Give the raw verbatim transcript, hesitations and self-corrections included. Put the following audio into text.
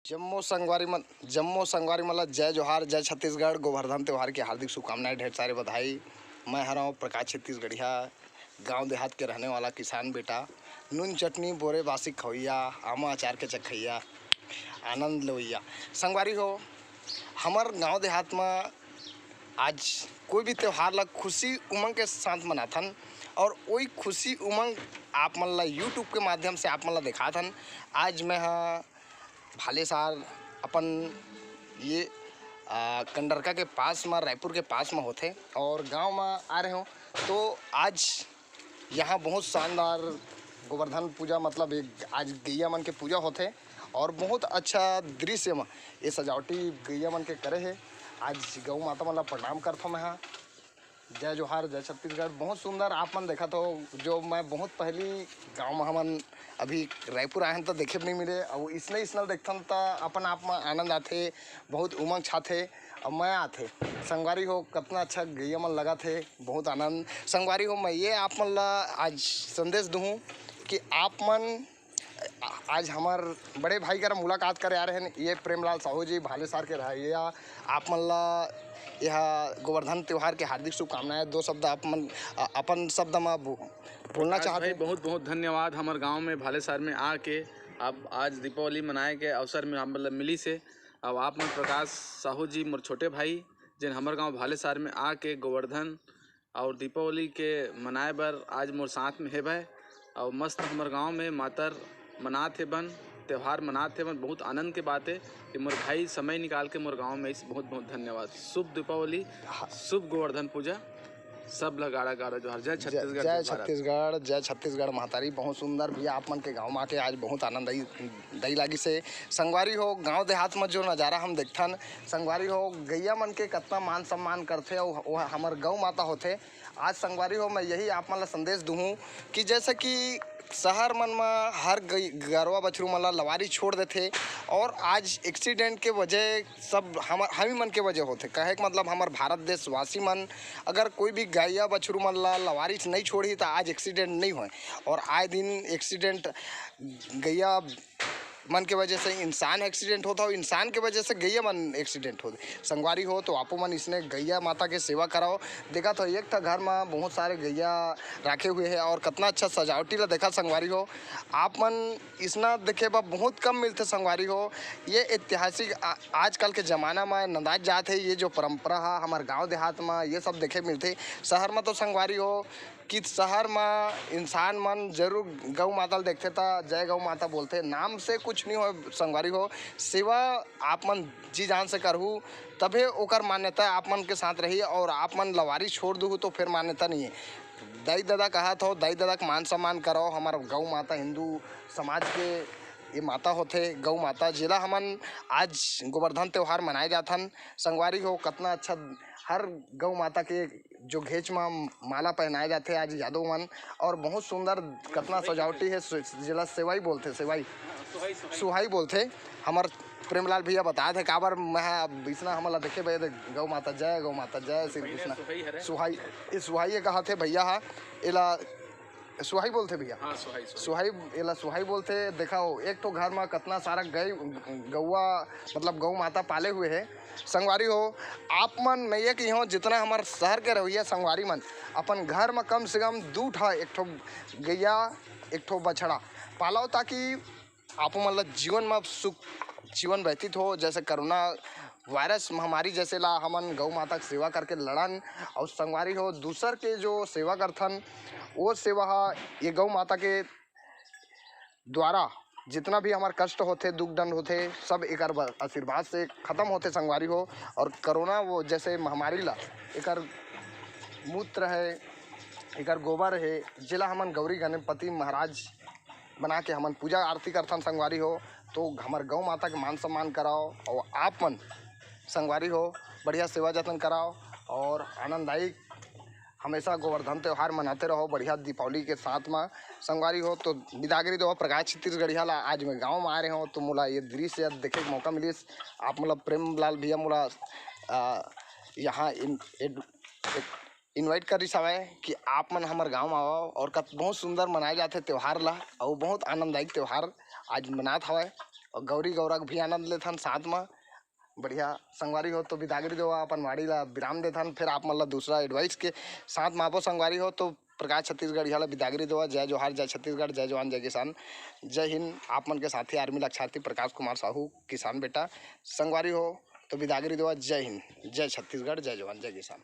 जम्मो संगवारी मन, जम्मो संगवारी मन ला जय जोहार, जय छत्तीसगढ़। गोवर्धन त्योहार की हार्दिक शुभकामनाएं, ढेर सारे बधाई। मैं हरव प्रकाश छत्तीसगढ़िया, गांव देहात के रहने वाला किसान बेटा, नून चटनी बोरे बासी खवैया, आमा अचार के चखैया, आनंद लेवैया। संगवारी हो, हमर गांव देहात म आज कोई भी त्योहार ला खुशी उमंग के साथ मनाथन, और वही खुशी उमंग आप मन ला YouTube के माध्यम से आप मन ला दिखाथन। आज मैं ह भालेसार अपन ये, आ, कंडरका के पास म, रायपुर के पास म होथे, और गांव म आ रहे हो। तो आज यहाँ बहुत शानदार गोवर्धन पूजा, मतलब एक आज गैया मन के पूजा होथे, और बहुत अच्छा दृश्य म ये सजावटी गैया मन के करे हे। आज गौ माता मन ला प्रणाम करथों मैं हा। जय जोहार, जय छत्तीसगढ़। बहुत सुंदर आप मन देखत हो, जो मैं बहुत पहली गांव म हमन अभी रायपुर आए हन त देखे भी नहीं मिले। अब इसने इसने देखथन त अपन आप म आनंद आथे, बहुत उमंग छाथे। अब मैं आथे संगवारी हो, कतना अच्छा गैया मन लगा थे, बहुत आनंद। संगवारी हो, मैं ये आप मन ला आज संदेश दूँ कि आप मन आज हमर बड़े भाई करा मुलाकात करे आ रहे हैं। ये प्रेमलाल साहू जी भालेसार के रहा, ये आप मन ला यह गोवर्धन त्योहार के हार्दिक शुभकामनाएं। दो शब्द आप मन अ, अपन शब्द में बो-, बोलना प्रकाश चाहते भाई, हैं। बहुत बहुत धन्यवाद हमर गांव में भालेसार में आके। अब आज दीपावली मनाए के अवसर में हम मतलब मिली से। अब आप मन प्रकाश साहू जी मोर छोटे भाई, जेन हमर गांव भालेसार में आके गोवर्धन और दीपावली के मनाए बर आज मोर साथ में हेबे, और मस्त हमर गांव में मातर मनात हे बन, त्योहार मनात हे बन। बहुत आनंद के बात है कि मोर भाई समय निकाल के मोर गांव में आइस। बहुत बहुत धन्यवाद। शुभ दीपावली, शुभ गोवर्धन पूजा, सब ला गाड़ा गाड़ा जोहार। जय छत्तीसगढ़, जय जय भारत। छत्तीसगढ़, जय छत्तीसगढ़ महतारी। बहुत सुंदर भैया, आप मन के गांव में आके आज बहुत आनंद आई, दई लागी से। संगवारी हो, गांव देहात में जो नजारा हम देखथन, संगवारी हो, गैया मन के कतना मान सम्मान करथे, अउ वो हमर गौ माता होथे। आज संगवारी हो, मैं यही आप मन ला संदेश दूहूँ कि जैसे कि शहर मन म हर गई-, गरवा बछरू मन ला लवारी छोड़ देथे, और आज एक्सीडेंट के वजह सब हमर, हमी मन के वजह होथे। कहे के मतलब हमर भारत देशवासी मन अगर कोई भी गैया बछरू मन ला लवारी नहीं छोड़ही त आज एक्सीडेंट नहीं होय, और आए दिन एक्सीडेंट गैया मन के वजह से इंसान एक्सीडेंट होता हो, इंसान के वजह से गैया मन एक्सीडेंट होते। संगवारी हो, तो आपो मन इसने गैया माता के सेवा कराओ। देखा तो एक ठा घर में बहुत सारे गैया रखे हुए हैं और कितना अच्छा सजावटी ला देखा संगवारी हो। आप मन इसना देखे बर बहुत कम मिलथे संगवारी हो। ये ऐतिहासिक आ-, आजकल के जमाना में नंदात जात है, ये जो परंपरा है हमारे गांव देहात में ये सब देखे मिलथे। शहर में तो संगवारी हो कि शहर म इंसान मन जरूर गौ माता ल देखथे त जय गौ माता बोलथे, नाम से कुछ नहीं हो संगवारी हो। सेवा आप मन जी जान से करहू, तभे ओकर मान्यता आप मन के साथ रही, और आप मन लवारी छोड़ दूहू तो फिर मान्यता नहीं है। दाई ददा कहत हो, दाई ददा के मान सम्मान करो। हमार गौ माता हिंदू समाज के ये माता होथे, गौ माता, जेला हमन आज गोवर्धन त्योहार मनाए जाथन। संगवारी हो, कतना अच्छा हर गौ माता के जो घेंच म माला पहनाए जाथे आज यादव मन, और बहुत सुंदर कतना सजावटी है, सु-, जेला सेवाई बोलथे, सेवाई, सुहाई बोलथे। हमर प्रेमलाल भैया बता थे काबर मैं हा अब इसना हमन ला देखे भैया, देख, गौ माता जय, गौ माता जय, श्री कृष्णा। सुहाई, ये सुहाई ये कहा थे भैया हा, एला सुहाई बोलथे भैया। हाँ, सुहाई, सुहाई। सुहाई, एला सुहाई बोलथे। देखा हो, एक ठो घर म कतना सारा गै, गौवा, मतलब गौ माता पाले हुए है। संगवारी हो, आप मन, मैं ये कही हूँ, जितना हमार शहर के रवैया संगवारी मन, अपन घर म कम से कम दू ठा, एक ठो गैया, एक ठो बछड़ा पालो, ताकि आपो मन ल जीवन म सुख जीवन व्यतीत हो। जैसे कोरोना वायरस महामारी जैसे ला हमन गौ माता के सेवा करके लड़न, और संगवारी हो, दूसर के जो सेवा करथन, वो सेवा ह ये गौ माता के द्वारा जितना भी हमार कष्ट होथे, दुख दंड होथे, सब एकर ब-, आशीर्वाद से खत्म होथे संगवारी हो। और कोरोना वो जैसे महामारी ला एकर मूत्र है, एकर गोबर है, जेला हमन गौरी गणपति महाराज बना के हमन पूजा आरती करथन संगवारी हो, तो हमर गौ माता के मान सम्मान कराओ, और आप मन संगवारी हो बढ़िया सेवा जतन कराओ, और आनंददायक हमेशा गोवर्धन त्योहार मनाते रहो बढ़िया दीपावली के साथ में। संगवारी हो, तो बिदागरी दो प्रकाश छत्तीसगढ़िया ला, आज मैं गांव में आ रहे हो, तो मोला ये दृश्य देखे के मौका मिलिस। आप मतलब प्रेमलाल भैया मोला, आ, यहाँ इन-, एड-, एक इनवाइट करिस हवय कि आप मन हमर गांव म आवव, और कत-, बहुत सुंदर मनाए जाथे त्योहार ला, अउ बहुत आनंददायक त्योहार आज मनात हवय। और गौरी गौरा के भी आनंद लेथन साथ में। बढ़िया संगवारी हो, तो बिदागरी देवा अपन वाणी ला विराम देथन, फिर आप मन ला दूसरा एडवाइस के साथ में आबो संगवारी हो। तो प्रकाश छत्तीसगढ़िया ला बिदागरी देवा, जय जोहार, जय छत्तीसगढ़, जय जवान, जय किसान, जय हिंद। आप मन के साथी आर्मी लाक्षार्थी प्रकाश कुमार साहू, किसान बेटा। संगवारी हो, तो बिदागरी देवा, जय हिंद, जय छत्तीसगढ़, जय जवान, जय किसान।